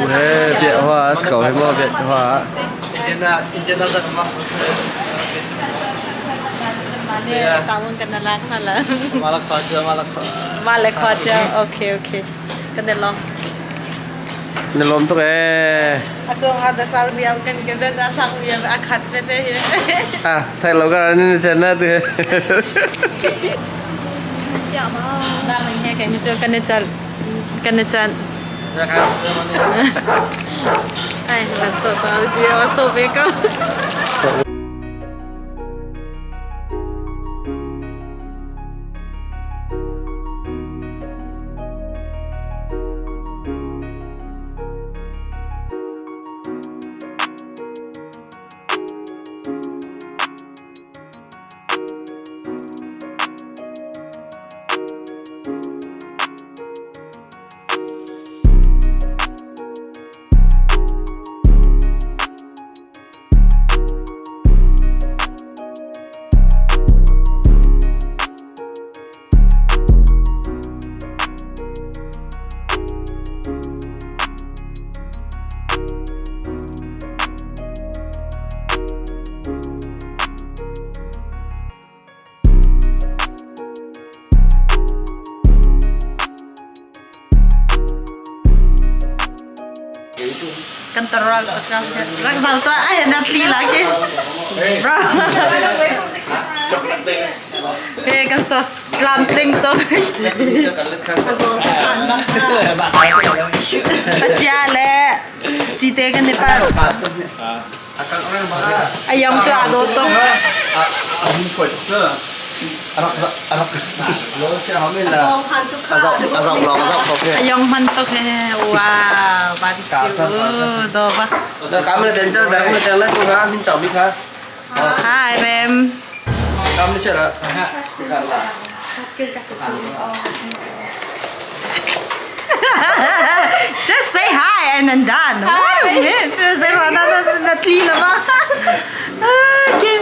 He Viet Hoa a si ko hi maw Viet Hoa. Okay, okay. Kan i lawm. Na lawm tuk ee. Ah, thai lo ka ni chen na tu. Kan i chal. Kan i chan. Ai, lan so ta bia so ve ka. Kan taral rak zal ta ai na tli la ke. Bro. He kan sos tlam tling to. Chia le cite kan ni pa. Ayam tu ado to. Ayong man to he. Wow, barbecue. Do ba. Cảm ơn đến chơi, cảm ơn đến lấy cô gái, mình chào mình khá. Hi, Bem. Cảm ơn chơi là. Just say hi and then done. Hi. Say na na na tli na ba? Okay.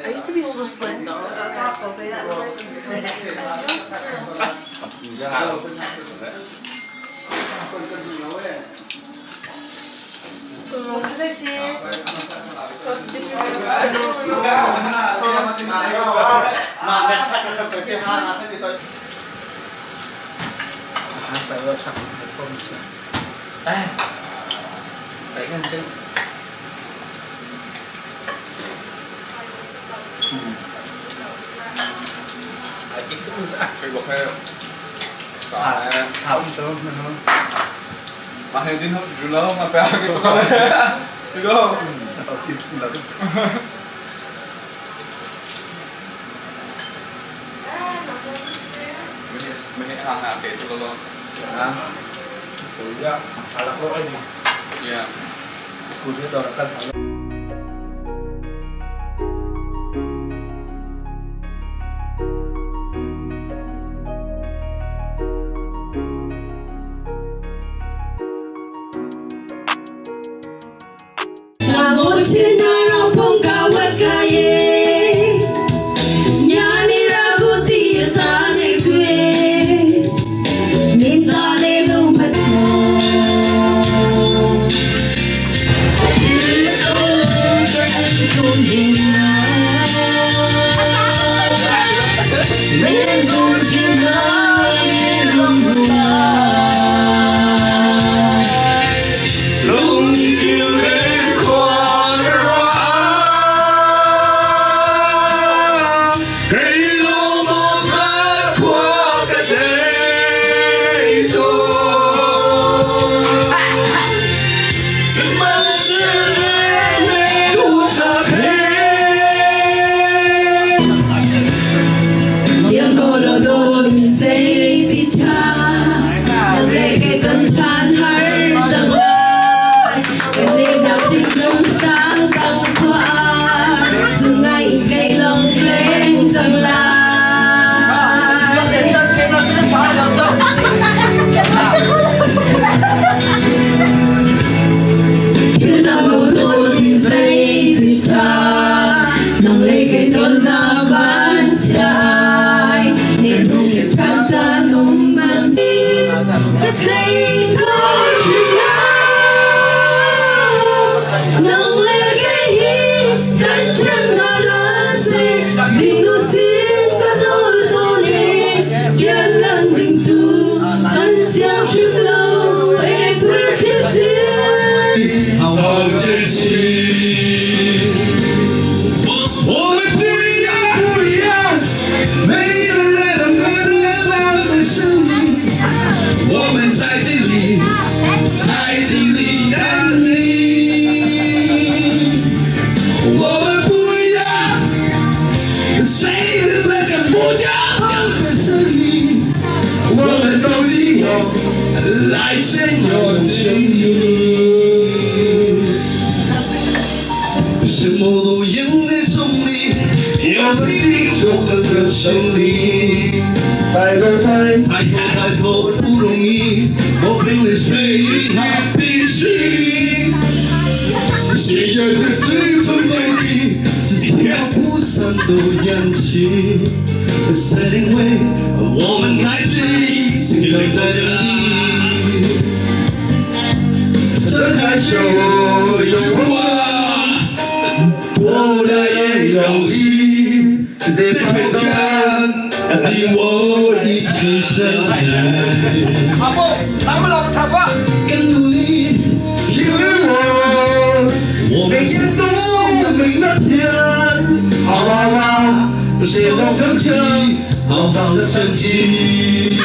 I used to be so slim though. 什么都应该送你，有谁比我更的胜利？拜拜拜。抬头抬头不容易，我拼了谁与他比心？谁也是只分不尽，这天不散的烟气。是因为我们开启，心都在这里。睁开手，有我，多大也容易。这片天，你我一起前进。更努力，因为我，我们心动的每那天，好啦啦，谁都放弃，好好的成绩。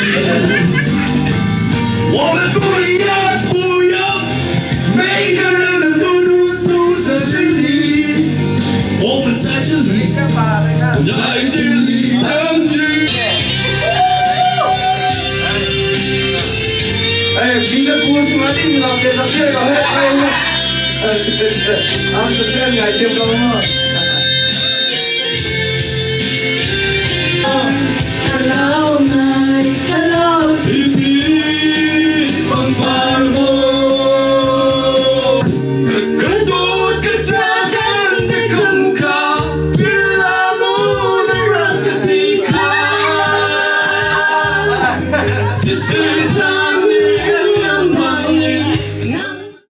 我们不一样，不一样，每个人的独独独的心里，我们在这里，在这里等你。哎，听个故事嘛，你老别老别老别老，哎，这这，俺们这边爱听不嘛。